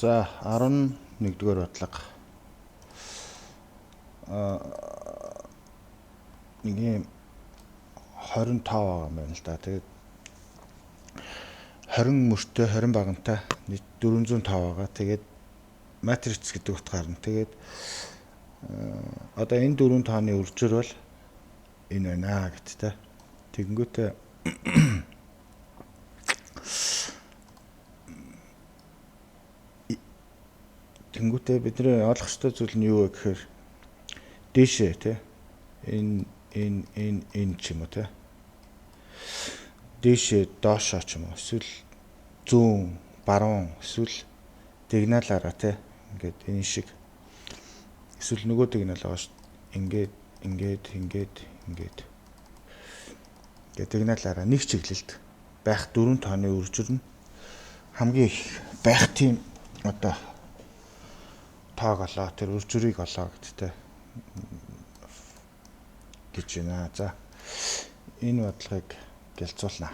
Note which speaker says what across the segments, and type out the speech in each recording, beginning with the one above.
Speaker 1: За 11-р бодлого. Нэг юм 25 байгаа юм байна л да. Тэгээд 20 мөртэй 20 багантай нийт 405 байгаа. Тэгээд матриц гэдэг утгаар нь тэгээд одоо энэ дөрвөн тооны үржир бол энэ байна гэт тэ. Тэгэнгүүтээ тэнгүүтээ бидний ойлгох ёстой зүйл нь юу вэ гэхээр дээшээ тэ энэ энэ энэ энэ ч юм уу тэ дээшээ доошоо ч юм уу эсвэл зүүн баруун эсвэл дигналаараа тэ ингээд энэ шиг эсвэл нөгөө дигнал байгаа шүү. Ингээд ингээд ингээд ингээд ингээд дигналаараа нэг чиглэлд байх дөрвөн тооны үржир нь хамгийн их байх тийм одоо тоог олоо, тэр үржирийг олоо гэдэгтэй гэж байна. За энэ бодлогыг гялцуулна.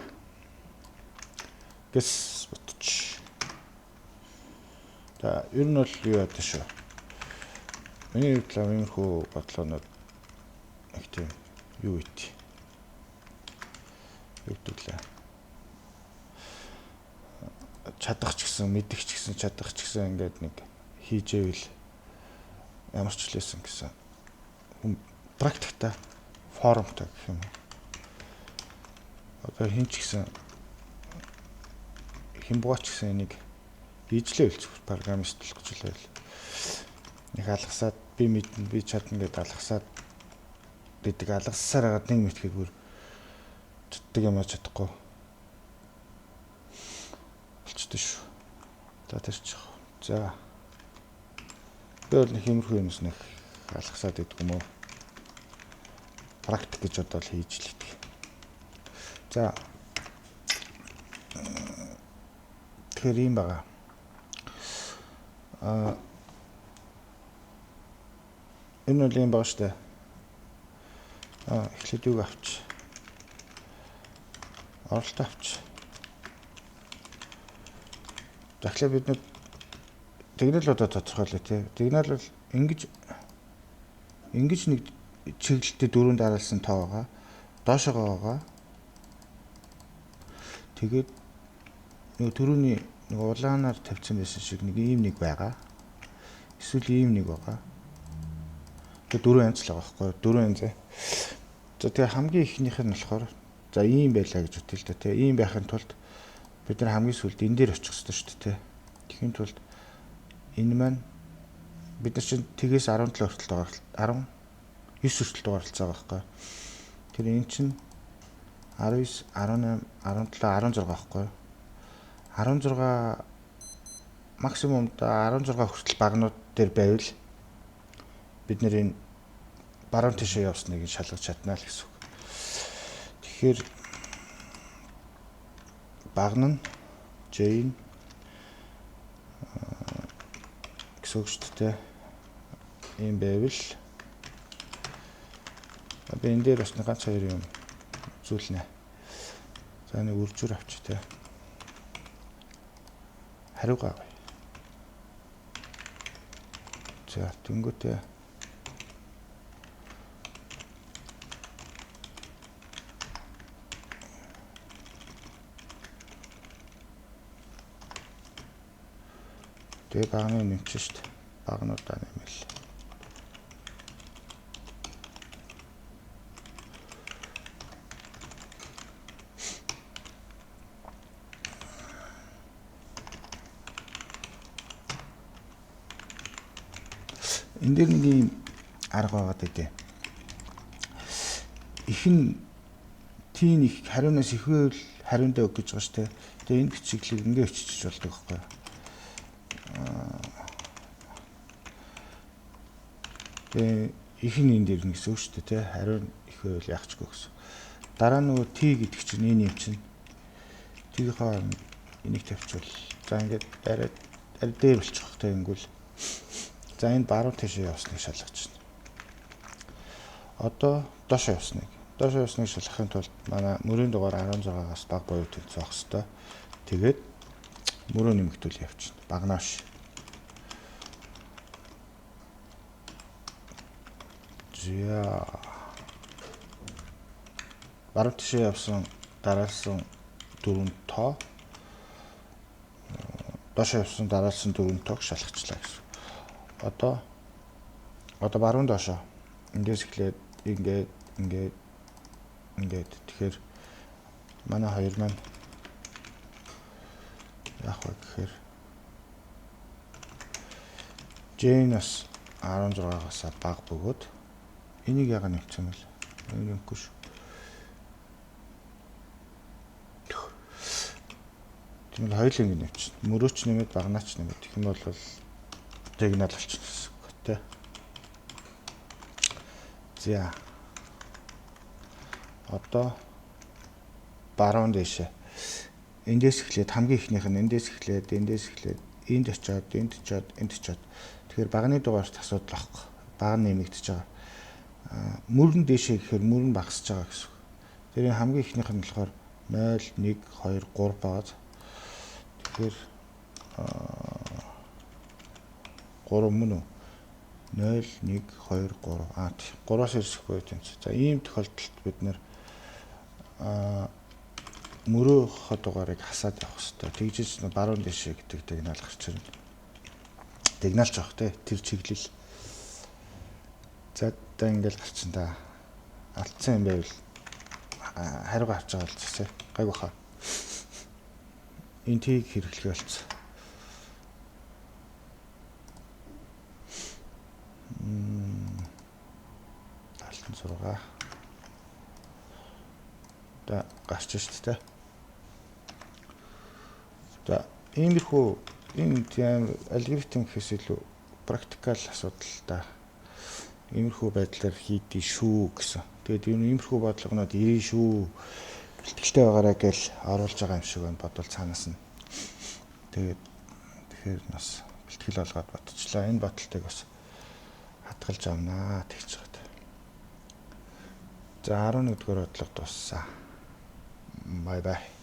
Speaker 1: Гэс ботч. За ер нь бол юу яадаг шүү. Миний хувьд л иймэрхүү бодлогонууд нэг тийм юу ит. Юу гэдэг лээ. Чадах ч гэсэн, мэдэх ч гэсэн, чадах ч гэсэн ингээд нэг хийжээвэл ямар ч лээсэн гэсэн хүн практикта формтой гэх юм уу. Одоо хин ч гэсэн хэн бугаач гэсэн энийг хийжлээ үлцэх программист болох гэж лээ. Нэг алгасаад би мэднэ, би чадна гэдээ алгасаад гэдэг алгасаар хагаад нэг мэдхэд бүр чаддаг юм а чадахгүй болчтой шүү. За тэр ч. За би бол нэг иймэрхүү юмс нэг алгасаад идэх юм уу? Практик гэж одоо л хийж л идэх. За тэгэхээр ийм байгаа. Энэ бол ийм байгаа шүү дээ. Эхлээд юг авч. Оролт авч. За эхлээд бид нэг дигналуудаа тодорхойлъё тий. Дигнал бол ингэж нэг чиглэлтэй дөрөв дараалсан тоо байгаа. Доошогоо байгаа. Тэгээд нөгөө түрүүний нэг улаанаар тавьсан байсан шиг нэг ийм нэг байгаа. Эсвэл ийм нэг байгаа. Тэгээд дөрвөн янз л байгаа байхгүй юу? Дөрвөн янз. За тэгээ хамгийн ихнийх нь болохоор за ийм байлаа гэж бодъё л да тий. Ийм байхын тулд бид нар хамгийн сүүлд энэ дээр очих ёстой шүү дээ тий. Тэгэхийн тулд энэ маань бид нар чинь тэгээс 17 хүртэл дугаар 19 хүртэл дугаарлцаа байгаа байхгүй. Тэр энэ чинь 19, 18, 17, 16 байхгүй. 16 максимум 16 хүртэл багнууд дээр байвал бид нэр энэ баруун тишээ явсныг шалгаж чадна л гэсэн үг. Тэгэхээр багна нь J гэсэн үг шүү дээ. Ийм байвал би энэ дээр бас нэг ганц хоёр юм зүйлнэ. За нэг үржүр авч тэ. Хариугаа авъя. За тэнгүүтээ тэгээ багны нэмчих шүү дээ. Багнуудаа нэмэл. Энэ дээр нэг юм арга байгаад байдээ. Их нь тийм их хариунаас их байвал хариундаа өг гэж байгаа шүү дээ. Тэгээ энэ бичиглийг ингээ өччихөж болдог байхгүй юу? Тэгээ их нь энэ дээр нэгсэн үг шүү дээ, тэ. Хариу их байвал яах чгүй гэсэн. Дараа нөгөө T гэдэг чинь энэ юм чинь. T-ийнхаа энийг тавьчвал за ингээд арай дээр болчих тэ ингэвэл за энэ баруун тийшээ явсныг шалгаж байна. Одоо доошоо явсныг. Доошоо явсныг шалгахын тулд манай мөрийн дугаар 16-аас бага буюу тэнцүү байх ёстой. Тэгээд мөрөө нэмэгдүүл явчихна. Багнаа биш. За. Баруун тишээ явсан дараалсан дөрвөн тоо, доошоо явсан дараалсан дөрвөн тоог шалгачлаа гэсэн. Одоо баруун доошоо эндээс эхлээд ингээд ингээд ингээд, тэгэхээр манай хоёр маань яах вэ гэхээр J-наас 16-аас бага бөгөөд энийг яга нэмсэн бэл, энэ нэмэхгүй шүү. Тийм л хоёул ингэ нэмчихнэ. Мөрөөч нэмээд, багнаач нэмээд гэх юм бол диагонал болчихно гэсэн үг тий. За. Одоо баруун дээшээ. Эндээс эхлээд хамгийн ихнийх нь эндээс эхлээд эндээс эхлээд энд очиод, энд очиод, энд очиод. Тэгэхээр багны дугаарт асуудал байхгүй. Баг нэмэгдэж байгаа. Мөрөн дээшээ гэхээр мөр нь багасж байгаа гэсэн үг. Тэр энэ хамгийн ихнийх нь болохоор 0 1 2 3 байгаа. Тэгэхээр 3 мөн үү? 0 1 2 3. Аа, 3-аас ирсэхгүй тийм. За, ийм тохиолдолд бид нэр мөрөөхөө дугаарыг хасаад явах хэрэгтэй. Тэгжиж баруун дээшээ гэдэг диагонал гарч ирнэ. Диагоналч авах те тэр чиглэл. За, одоо ингээл гарчин да. Алдсан юм байвал хариугаа авч байгаа бол зэсэ. Гайг баха. Энэ тийг хэрэглэх болцсон. Алтан 6. За, гарч шít тэ. За, иймэрхүү энэ тийм алгоритм гэхээс илүү практикал асуудал та. Иймэрхүү байдлаар хийдий шүү гэсэн. Тэгээд энэ иймэрхүү бодлогонууд ирээ шүү. Бэлтгэлтэй байгаарай гэж оруулж байгаа юм шиг байна бодвол цаанаас нь. Тэгээд тэгэхээр бас бэлтгэл болгоод бодчихлаа. Энэ бодолтыг бас хадгалж авнаа тэгж байгаа. За, 11 дугаар бодлого дууссан. Bye bye.